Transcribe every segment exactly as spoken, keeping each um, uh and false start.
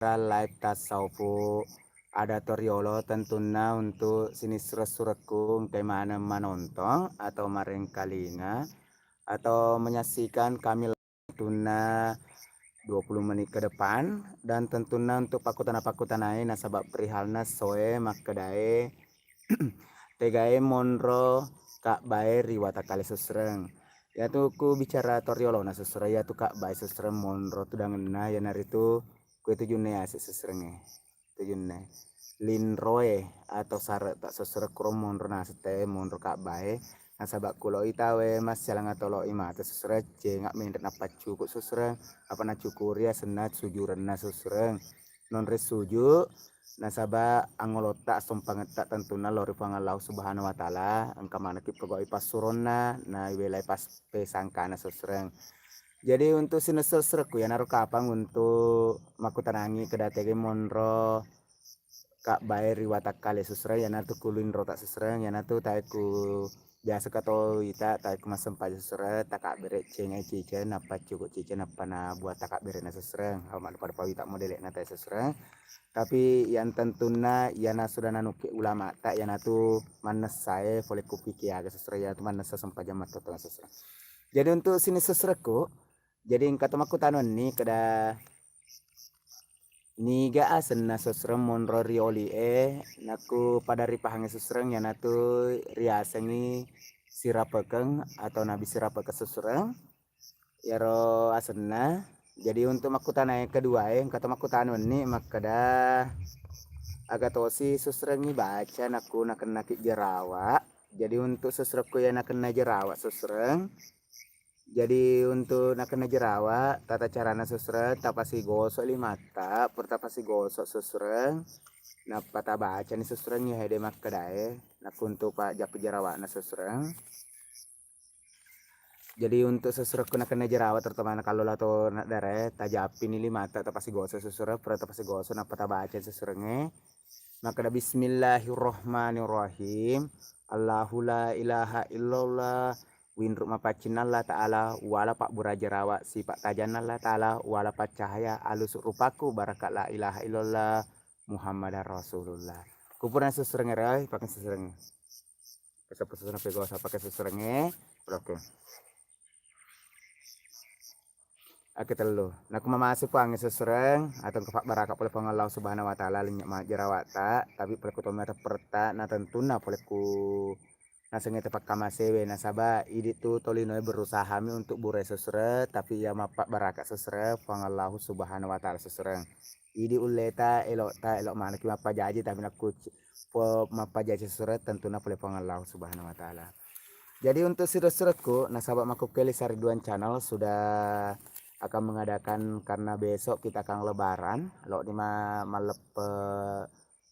live tasawufu ada toriolo, tentunna untuk sining sureng-surekku engkai maneng manontong atau marengkalinga atau menyaksikan kami live tentunna dua puluh menit ke depan, dan tentunna untuk pakkutana-pakkutanai nasaba perihalna soe makkedae tegae monro kabbae ri watakkale susreng. Iyatu ku bicara toriolona susreng, iyatu kabbae susreng monro tudangenna, iyanaritu kue tujunna yase susrengnge. Tujunna linroe atau sare'ta susreng kuro monro naseng tae monro kabbae. Nasaba kulo itawe massialang atau lo imate susreng, cenga menre napaccuku susreng, apa nacukuri asenna sujurenna susreng. Nonre suju, nasaba angolotta assompangetta tentunna lao ri Puang Allahu Subhanahu wa Ta'ala, engka manekki pegawai passuronna, na iwelai pas pesangkana susreng. Jadi untuk sining sureng-surekku iyanaro kapang untuk makkutanangi keda tege monro kabbae ri watakkale susreng, iyanatu ku linrota susreng, iyanatu tae ku biasa ka to ita tae ku massempajang susreng, takabbere cengai ciceng, nappa cuku ciceng, nappa na buat takabberena susreng, apa maddupa-dupa wita modele'na tae susreng. Tapi yang tentunna iyana sudah nanukke ulamata, iyanatu mannessae fole ku fiki aga susreng, iyanatu mannessa sempajang mattotonga susreng. Jadi untuk sining sureng-surekku, jadi engka to makkutana wenni keda niga asenna susreng monro ri oli e, nakku pada ripahangngi susreng iyanatu riasengngi sirapekeng atau nabi sirapekeng susreng. Iyaro asenna. Jadi untuk makkutana yang kedua e, engka to makkutana wenni makkeda aga tosi susreng ibaca nakku nakennaki jerawa. Jadi untuk susrekku iya nakenna jerawa susreng. Jadi untuk nakenna jerawa, tata carana susreng, tapasigoso limatta, pura tapasigoso susreng, nappa tabacani susreng iya hede makkedae, nakkuntu pa jappi jerawa'na susreng. Jadi untuk susrekku nakenna jerawa, terutama nakallo lato naddarae, tajappini limatta, tapasigoso susreng, pura tapasigoso, nappa tabacani susrengnge. Makkeda, "Bismillahirrahmanirrahim. Allahu la ilaha illallah, winru mapaccinna Allah Ta'ala, wala pabbura jerawa, sipa tajanna Allah Ta'ala, wala paccahaya alusu rupaku, baraka la ilaha illallah, Muhammadar Rasulullah." Kupurana susreng ero, pakai susreng. Pesan-pesan pegawai saya pakai susreng e. Oke. Aketellu. Nakku mamase puangnge susreng, atau engka pabbaraka pole Puang Allah Subhanahu wa Ta'ala, lennye ma-, jerawata, tapi pole ku tommi atepperta, na tentunna pole ku nasengnge tepakka masewe, nasaba idi tu tolinoe berusahami untuk burai susreng, tapi iya mappabbaraka susreng, Puang Allah Subhanahu wa Ta'ala susreng. Idi ulleta, elokta, elok manekki mappajaji, tapi nakku po-, mappajaji susreng, tentunna pole Puang Allah Subhanahu wa Ta'ala. Jadi untuk sireng-sirengku, nasaba makkukkuwai Lestari Duan Channel sudah akan mengadakan, karena besok kita akan lebaran, lo ni ma-, malleppe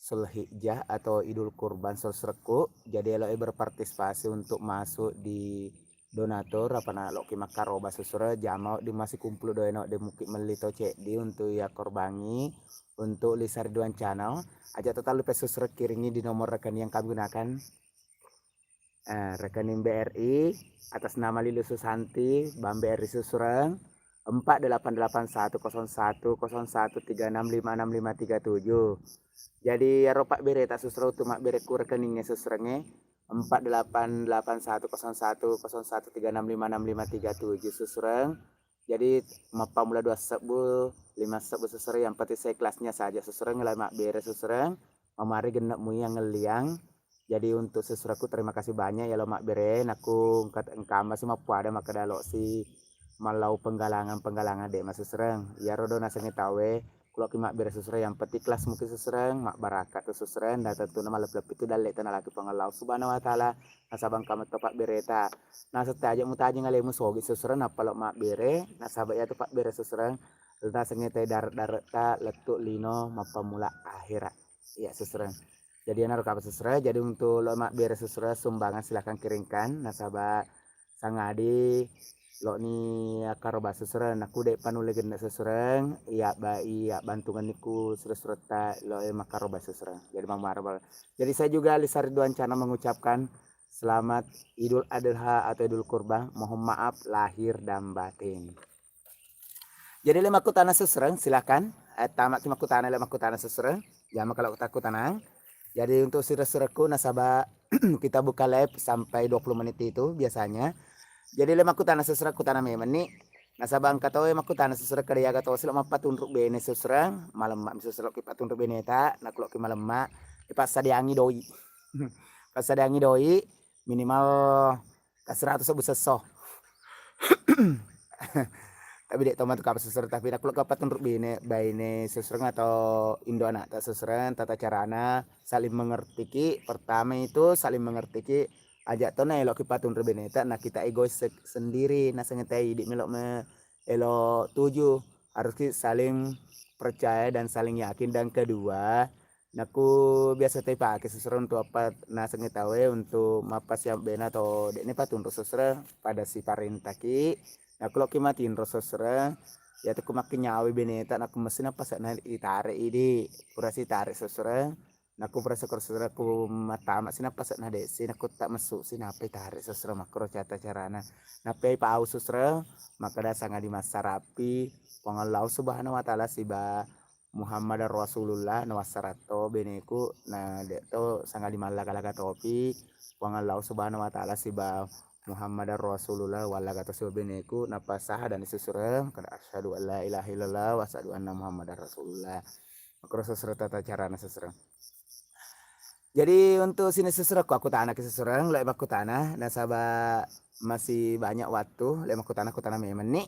Zulhijjah atau Idul Kurban sireng-sirengku. Jadi elo e berpartisipasi untuk masuk di donatur, apa na lo ki makkaroba susreng, jama di masikumpul doeno de muki melli to ceddi untuk iya korbangi untuk Lestari Duan Channel. Aja total lupa susreng kiringi di nomor rekening yang kami gunakan. Eh, rekening B R I atas nama Lili Susanti, Bank B R I Susureng, empat delapan delapan satu kosong satu kosong satu tiga enam lima enam lima tiga tujuh. Jadi, iyaro pabbereta susreng tu mabbere ku rekeningnge susrengnge, empat delapan delapan satu kosong satu kosong satu tiga enam lima enam lima tiga tujuh susreng. Jadi, mappammula dua sebbu, lima sebbu susreng, yang penting seikhlasnya saja susreng, la mabbere susreng, mamari genne mui angelliang. Jadi untuk susrekku terima kasih banyak ya lo mabbere, nakku engka, engka amba si mappuada makkeda lo si mallau penggalangan-penggalangan de masusreng. Iyaro do nasengnge tauwe, kulo ki mabbere susreng, yang penting ikhlas muki susreng, mabbaraka tu susreng, dan tentunya malebbi-lebbi tu dalle tana laki Puang Allah Subhanahu wa Ta'ala, nasaba engka metto pabbereta. Nasetta aja mutajeng alemu sogi susreng, nappa lo mabbere, nasaba iyatu pabbere susreng, nasengnge tai dare-daretta lettu lino mappammula akhera. Iya, susreng. Jadi, enaro kapang susreng. Jadi, untuk lo mabbere susreng, sumbangan silakan kirimkan. Nasaba sangadi lo ni akkaroba susreng. Nakku de panulle genne susreng. Iya, ba-, iya bantungan niku sure-suretta lo e makkaroba susreng. Jadi, mamara bal-, jadi, saya juga Lestari Duan Channel mengucapkan selamat Idul Adha atau Idul Kurban. Mohon maaf lahir dan batin. Jadi le makkutana sesereng, silakan. Eh, tamaki makkutana le makkutana sesereng. Jama kalau takutanang. Jadi untuk sira-siraku nasaba kita buka live sampai dua puluh menit itu biasanya. Jadi le makkutana sesereng kutana memang ni. Nasaba engka tau makkutana sesereng kada yaga tau silo mappatunru bene sesereng, malemma sesereng ki patunru beneta, nakuloki malemma, ipassadiangi doi. Passadiangi doi minimal ka seratus sebbu sesso. Tapi dek toma tu kapa sesereng, tapi nakulo kapa tunru bine baine sesereng atau indo anak tak sesereng, tata carana saling mengertiki. Pertama itu saling mengertiki, aja to na elok ki patunru beneta, na kita egois se- sendiri, nasengetai idi melok me elo tuju, harus ki saling percaya dan saling yakin. Dan kedua, naku biasa to ipake sesereng untuk apa nasengnge tauwe untuk mappasiang bena atau dekne patunru sesereng pada siparentaki. Naku loki matinro sesereng, ya tuku makkenyawi beneta naku mesti napasakna itare idi. Pura sitare sesereng, naku pura sesereng ku matama si napasakna desi naku tak mesu si napa itare sesereng makkoro cata carana. Napai pau sesereng, makkeda sangadi massarapi Puang Allah Subhanahu wa Ta'ala siba Muhammadar Rasulullah, nawassara to beneku, na de to sangadi mallaga-laga topi Puang Allah Subhanahu wa Ta'ala siba Muhammadar Rasulullah, wallaga to siba beneku, nappa sahadani sesereng kada asyhadu an la ilaha illallah wa asyhadu anna Muhammadar Rasulullah. Makkoro sesereng tata carana sesereng. Jadi untuk sini sesereng ku aku tana ke sesereng, lo makkutana nasaba masih banyak waktu, lo makkutana kutana memang ni.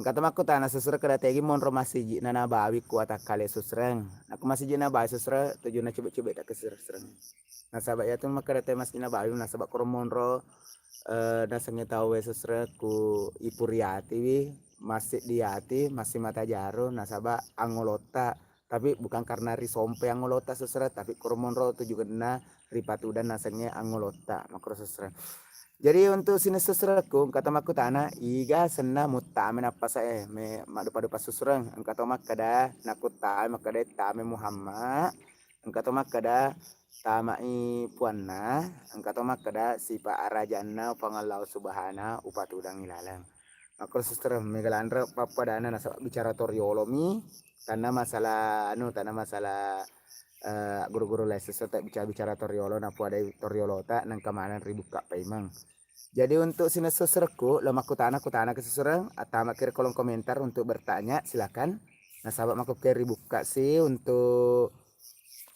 Engka to makkutana sesereng kada tegi monro masiji na nabawi ku atakkale sesereng. Naku masiji nabawi sesereng tujunna cube-cube tak ke sesereng. Nasaba iya tu makkeda te masiji nabawi nasaba koro monro eh, nasengnge tauwe sesereng ku ipuri atiwi, masseddi ati, massimata jaru nasaba angolotta. Tapi bukan karena risompe angolotta sesereng, tapi koro monro tujukenna ripatudang nasengnge angolotta makkoro sesereng. Jadi untuk sining seserengku engka to makkutana iga senna muttame nappasae me maddupa-dupa sesereng, engka to makkeda nakuttame makkeda tame Muhammad, engka to makkeda tamai puanna, engka to makkeda sipa arajanna Puang Allah Subhanahu upatudangi laleng. Makkoro sesereng mega lanre pappadana nasaba bicara toriolomi, tanna masalah anu, tanna masalah eh, guru-guru les sesereng bicara-bicara toriolo napuadai toriolota nengka maneng ribukka paimeng. Jadi untuk sining seserengku lo makkutana kutana ke sesereng, attamaki ri kolom komentar untuk bertanya silakan. Nasaba makkukeri bukka si untuk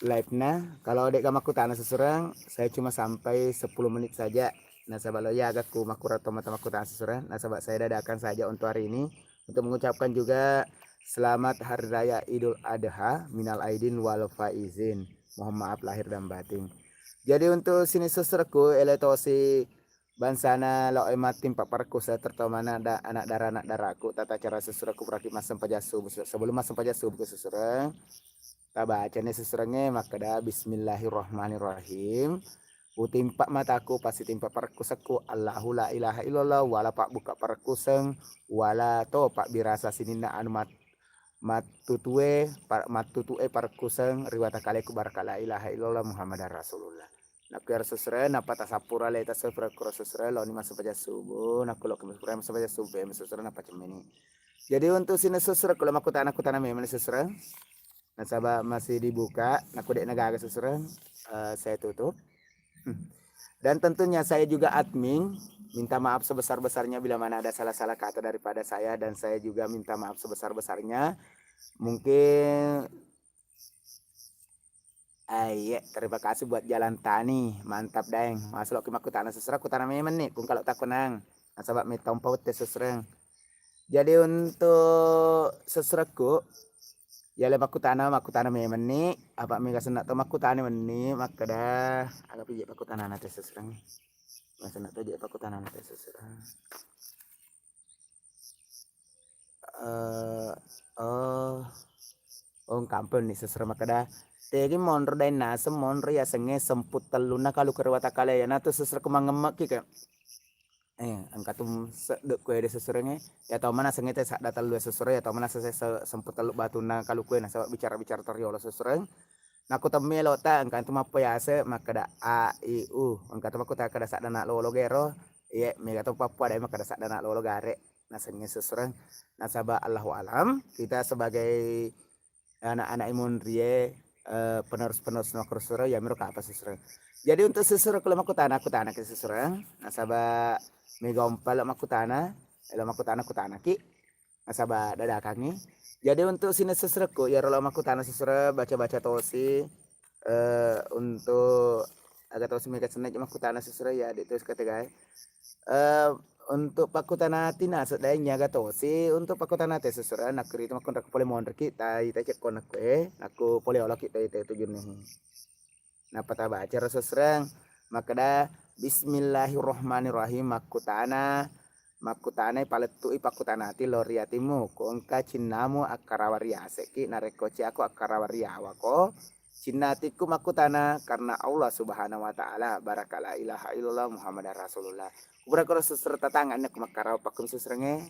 live na. Kalau dek makkutana sesereng, saya cuma sampai sepuluh menit saja. Nasaba lo yaga ku makkura tomata makkutana sesereng. Nasaba saya dadakan saja untuk hari ini untuk mengucapkan juga selamat Hari Raya Idul Adha minal aidin wal faizin. Mohon maaf lahir dan batin. Jadi untuk sining seserengku ele tosi bangsana lo e mattimpa parekku seterutama anak da- anak dara anak daraku tata cara seserengku berarti massempajang subuh. Se- sebelum massempajang subuh ke sesereng, tabacani seserengnge makkeda bismillahirrahmanirrahim. Utimpa mataku pasitimpa parekkusekku Allahu la ilaha illallah wala pabbuka parekkuseng wala to pabbirasa sininna anu mat- mattutue pa- mattutue parekkuseng ri watakaleku baraka la ilaha illallah Muhammadar Rasulullah. Nakku ero sesereng nappa tasappura le tasappura kuro sesereng loni massempajang subuh, nakku lo massempajang subuh ya sesereng nappa cemmeni. Jadi untuk sining sesereng kulo makkutana kutana memang sesereng. Nasaba masih dibuka, nakku dek nagaga sesereng eh, saya tutup. Dan tentunya saya juga admin minta maaf sebesar-besarnya bila mana ada salah-salah kata daripada saya, dan saya juga minta maaf sebesar-besarnya. Mungkin eh, iya, terima kasih buat Jalan Tani. Mantap, Daeng. Masuk ki makkutana sesereng kutana memang nih, kung kalau tak kenang. Nasaba metong paut teh sesereng. Jadi untuk seserengku ya le makkutana makkutana memang nih, apa mega senna to makkutana menni makkeda aga pije pakkutana na teh sesereng. Mega senna to je pakkutana na teh sesereng. Eh, oh, oh, kampung nih sesereng makkeda tegi monro dai naseng monro yasengnge semput tellunna kalu ke ri watakkalea. Yana tu sesereng ku mangemmekki ke. Eh, engka tu sedde kue de seserengnge. Ya tau mana sengete sadda tellu sesereng, ya tau mana se- se- semput tellu batunna kalu kue nasaba bicara-bicara toriolo sesereng. Nakku temmi elota engka tu mappo yase makkeda a i u. Engka tu makkutana kada sadda na lolo gero. Iye, mega to pappuadai makkeda sadda na lolo gare. nasengnge sesereng. Nasaba Allahu alam, kita sebagai anak-anak imunrie, eh, penerus-penerus makkuro sesereng, ya miro kapa sesereng. Jadi untuk sesereng kalau makkutana, kutana ke sesereng. Nasaba mega ompa lo makkutana, lo makkutana, kutana ki. Nasaba dadakangngi. Jadi untuk sining seserekku, iyaro lo makkutana sesereng, baca-baca tosi, eh, untuk aga tosi mega senna makkutana sesereng, ya, de' tosi kategai. Eh, untuk pakkutana ati naseng daeng nyaga tosi, untuk pakkutana ati sesereng, nakku ritu makkunrai pole monriki, tai, tai cekko nakku, eh, nakku pole oloki, tai, tai tujunne. Nappa tabaca ro sesereng, makkeda, "Bismillahirrahmanirrahim." Makkutana, makkutanai palettu'i pakkutana ati lao ri atimmu, ko engka cinnamu akkarawa riasekki, narekko ciako akkarawa riawako, cinna atikku makkutana karena Allah Subhanahu wa Ta'ala, baraka la ilaha illallah Muhammadar Rasulullah. Kupura koro sesereng tatangani ku makkarawa pakkum seserengnge.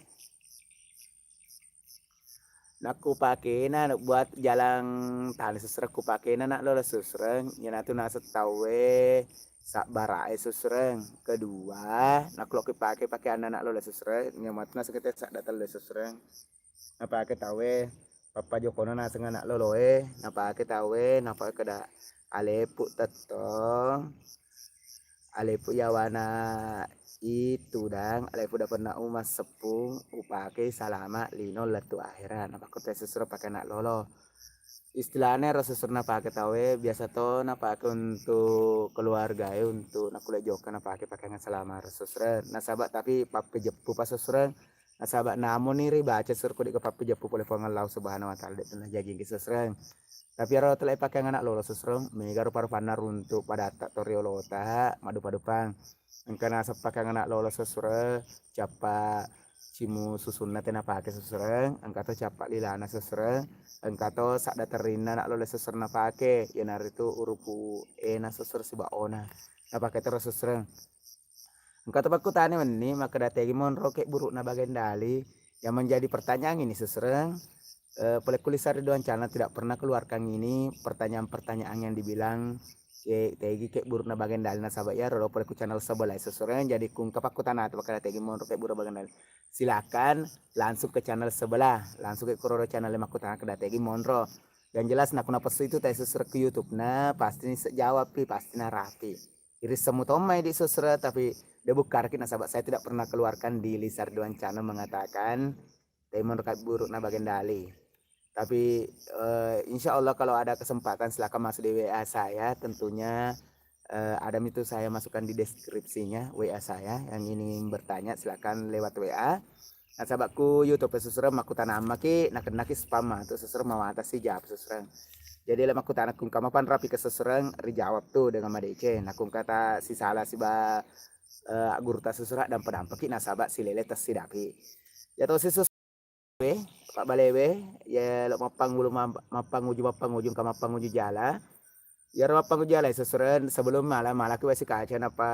Nakkupakena buat jalan tana sesereng, kupakena nak lola sesereng, iyanatu naseng tauwe sabbara'e sesereng. Kedua, nakku lokki pake pakeanna nak lola sesereng, nyamatu naseng kete sadda telle sesereng. Napake tauwe pappajokona naseng anak loloe, napake tauwe, napake da alepu tettong. Alepu yawana itu dang, alepu dapenna umasseppung, upakei salama lino lettu ahera. Napakko tau sesereng pake anak lolo. Istilahnya ro sesereng napake tauwe, biasa to napake untuk keluargae, untuk nakkule jokka napake pakeang salama ro sesereng. Nasaba tapi pappejeppu pa sesereng. Nasaba namuni ribaca sesereng ko de' pappejeppu pole Puang Allah Subhanahu wa Ta'ala, de' tenna jajingki sesereng. Tapi ero tele pakeang anak lolo sesereng, mega rupa-rupanna runtu padatta to riolota, madupa-dupang. Engka naseng pakeang anak lolo sesereng, cappa cimu susunna te napake sesereng, engka to cappa lilana sesereng, engka to sadda terinna anak lolo sesereng napake, iyanaritu urupu ena sesereng siba ona. Napake tero sesereng. Engka to pakkutana wenni, makkeda tegi monro kebburu'na Bagendali. Yang menjadi pertanyaan ini sesereng, eh, pole ku Lisa Ridwan Channel tidak pernah keluarkan ini pertanyaan-pertanyaan yang dibilang ke tegi kebburu'na Bagendali, nasaba iyaro lo pole ku channel sebelah sesereng. Jadi ku engka pakkutana tu makkeda tegi monro kebburu Bagendali. Silakan langsung ke channel sebelah, langsung ke kororo channel makkutana keda tegi monro. Yang jelas nakku napessu itu tai sesereng ke YouTube na pasti ni sejawab pi, pasti narapi. Irissemmu tommai di sesereng, tapi de' bukkaraki nasaba saya tidak pernah keluarkan di Lisa Ridwan Channel mengatakan tegi monro kebburu'na Bagendali. Tapi, eh, insya Allah kalau ada kesempatan silakan masuk di W A saya, tentunya, eh, ada itu saya masukkan di deskripsinya W A saya. Yang ingin bertanya silakan lewat W A. Nasaba ku YouTube sesereng makkutana maki, nakennaki spam matu sesereng, mawatasi jawab sesereng. Jadi le makkutana ku engka mapanrapi ke sesereng, rijawab tu dengan madeceng. Nakku engka ta sisala siba, eh, guru ta sesereng, dampa-dampaki nasaba silele tessidapi. Ya to sesereng we, pabbalewe, ya lo mappangulu mam-, mappanguju, mappanguju, engka mappanguju jala. Iyaro mappanguju jala sesereng sebelum mala, malaki wesi kaca nappa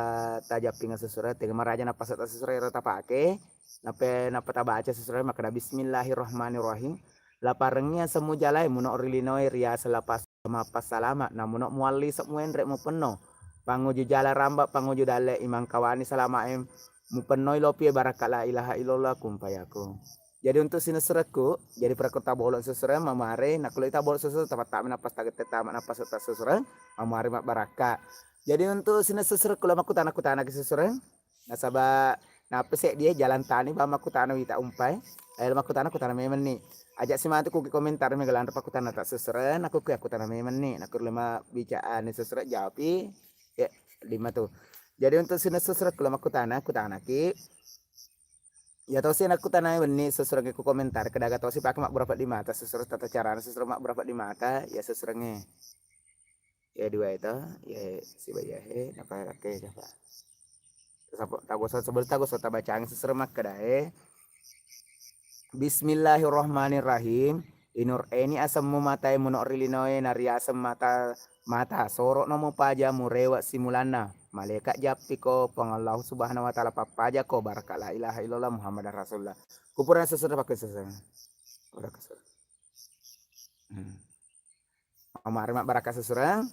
tajappinga sesereng, tega maraja nappa setta sesereng ero tapake, nappa, nappa tabaca sesereng makkeda, "Bismillahirrahmanirrahim. Laparengngi asemmu jalae muno ri linoe riaseng lapas mappassalama, namuno mualli se muenre mupenno. Panguju jala ramba, panguju dalle imangkawani salamae mupennoi lopie barakka la ilaha illallah kumpayaku." Jadi untuk sining seserekku, jadi perekko tabolo sesereng mamare, nakkulo tabolo sesereng, tapattama nappa tagette tama nappa setta sesereng, mamare mabbarakka. Jadi untuk sining seserekku lo makkutana-kutanaki sesereng, nasaba nappa seddie jalan tani ba makkutana wita umpai. Ayo makkutana-kutana memenni. Aja simatu kuki komentar mega lanre pakkutana ta sesereng, nakku ki akkutana memenni. Nakku lima bicaane sesereng jawabi. Ya, lima tu. Jadi untuk sining seserekku lo makkutana-kutanaki. Ya tosi nakkutanai wenni sesereng ku komentar, kedaga tosi pake mabbura peddi mata sesereng, tata carana sesereng mabbura peddi mata, ya seserengnge. Ya dua itu, ya siba ya he, napa rake siapa? Sapa tagosa sebelum tagosa tabacangi sesereng makkedae. Bismillahirrahmanirrahim. Inur eni asemmu matae muno ri linoe nariaseng mata, mata soro'no mupaja murewe simulanna. Malaika jappiko Puang Allahu Subhanahu wa Ta'ala pappajako barakka la ilaha illallah Muhammadar Rasulullah. Kupura sesereng pakai sesereng. Ora kesel. Hmm. Amare mabbarakka sesereng.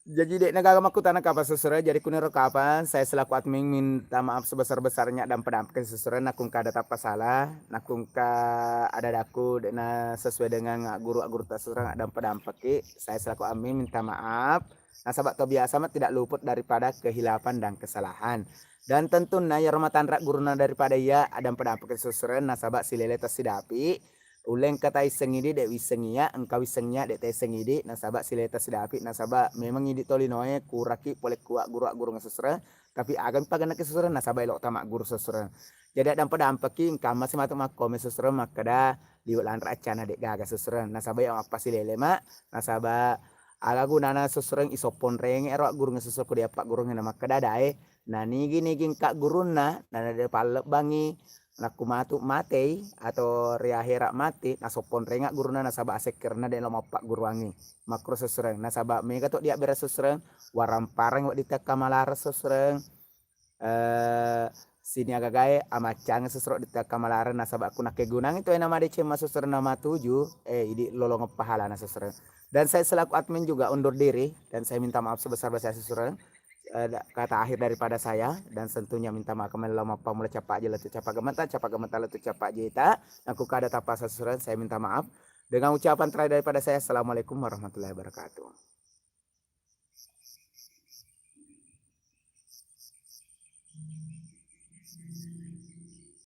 Jaji, de'na gaga makkutana kapang sesureng, jadi kuniro kapang, saya selaku admin minta maaf sebesar-besarnya, dampa-dampaki sesureng, nakkungka ada tappa salah, nakkungka ada daku de'na sesuai dengan guru-guru ta sesureng, dampa-dampaki. Saya selaku admin minta maaf. Nasaba to biasa ma tidak luput daripada kehilapan dan kesalahan. Dan tentunna iyaro matanra guruna daripada iya, dampa-dampaki sesureng, nasaba silele tasidapi. Ulle engka taisseng idi, de' wisseng iya, engka wisseng iya, de' taisseng idi, nasaba silele tasidapi, nasaba memang idi tolinoe kuraki pole kuwa guru-guru sesureng, tapi agami pagennaki sesureng, nasaba elo tama guru sesureng. Jadi dampa-dampaki, engka masi matu makkomen sesureng makkeda liwe lanra accana de' gaga sesureng, nasaba iya mappasilele ma, nasaba aga gunana sesureng isopponrenge ero guru sesureng ko de' appaggurungngi, na makkeda dae, nanigi-nigi engka gurunna, na de' pallebbangi, nakku matu matei atau ri ahera mate, nasopponrenga guruna nasaba asekkerna de' lo mappagguruangngi. Makkuro sesureng, nasaba mega to diabbere sesureng, warampareng wedding tekka malareng sesureng. Eh, sini agagae amaccangeng sesureng di tekka malareng, nasaba ku nakkegunangngi to ena madeceng ma sesureng namatuju, eh, idi lolongeng pahalana sesureng. Dan saya selaku admin juga undur diri dan saya minta maaf sebesar-besar sesureng. Eh, da-, kata akhir daripada saya, dan tentunya minta maaf kembali lao mappammula capa aja letu capa gemeta, capa gemeta letu capa jeta. Naku kada tappa sesureng, saya minta maaf. Dengan ucapan terakhir daripada saya, assalamualaikum warahmatullahi wabarakatuh.